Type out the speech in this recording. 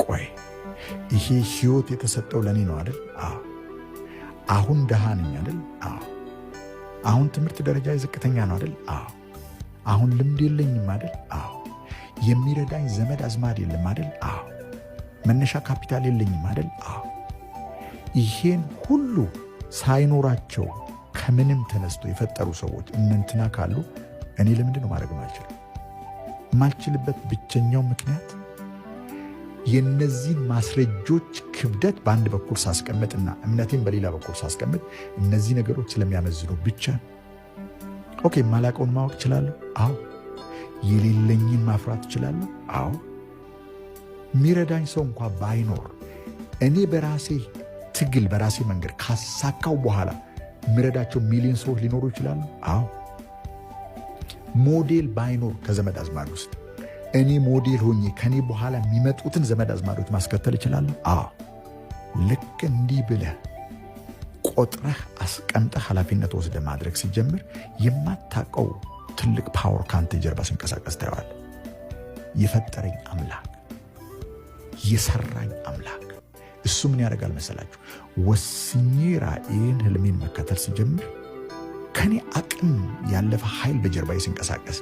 ቆይ፣ ይሄ ህይወት የተሰጠው ለእኔ ነው አይደል? አዎ። አሁን ደሃ ነኝ አይደል? አዎ። አሁን ትምህርት ደረጃ ዝቅተኛ ነው አይደል? አዎ። አሁን ልምድ የለኝም አይደል? አዎ። የሚረዳኝ ዘመድ አዝማድ የለም አይደል? አዎ። መነሻ ካፒታል የለኝም አይደል? አዎ። ይሄን ሁሉ ሳይኖራቸው ከምንም ተነስቶ የፈጠሩ ሰዎች እነንትና ካሉ እኔ ለምንድን ነው ማድረግ ማልችለው? የማልችልበት ብቸኛው ምክንያት የነዚህን ማስረጃዎች ክብደት በአንድ በኩል ሳስቀምጥና እምነቴን በሌላ በኩል ሳስቀምጥ እነዚህ ነገሮች ስለሚያመዝኑ ብቻ። Okay፣ የማላውቀውን ማወቅ እችላለሁ? አዎ። የሌለኝን ማፍራት እችላለሁ? አዎ። የሚረዳኝ ሰው እንኳ ባይኖር እኔ በራሴ ትግል በራሴ መንገድ ካሳካው በኋላ የሚረዳቸው ሚሊዮን ሰዎች ሊኖሩ ይችላሉ? አዎ። ሞዴል ባይኖር ከዘመድ አዝማድ ውስጥ እኔ ሞዴል ሆኜ ከኔ በኋላ የሚመጡትን ዘመድ አዝማዶች ማስከተል እችላለሁ? አዎ። ልክ እንዲህ ብለህ ቆጥረህ አስቀምጠህ ኃላፊነት ወስደህ ማድረግ ሲጀምር የማታውቀው ትልቅ power ከአንተ ጀርባ ሲንቀሳቀስ ታየዋለህ። የፈጠረኝ አምላክ፣ የሰራኝ አምላክ እሱ ምን ያደርጋል መሰላችሁ? ወስኜ ራእይን ህልሜን መከተል ሲጀምር ከኔ አቅም ያለፈ ኃይል በጀርባዬ ሲንቀሳቀስ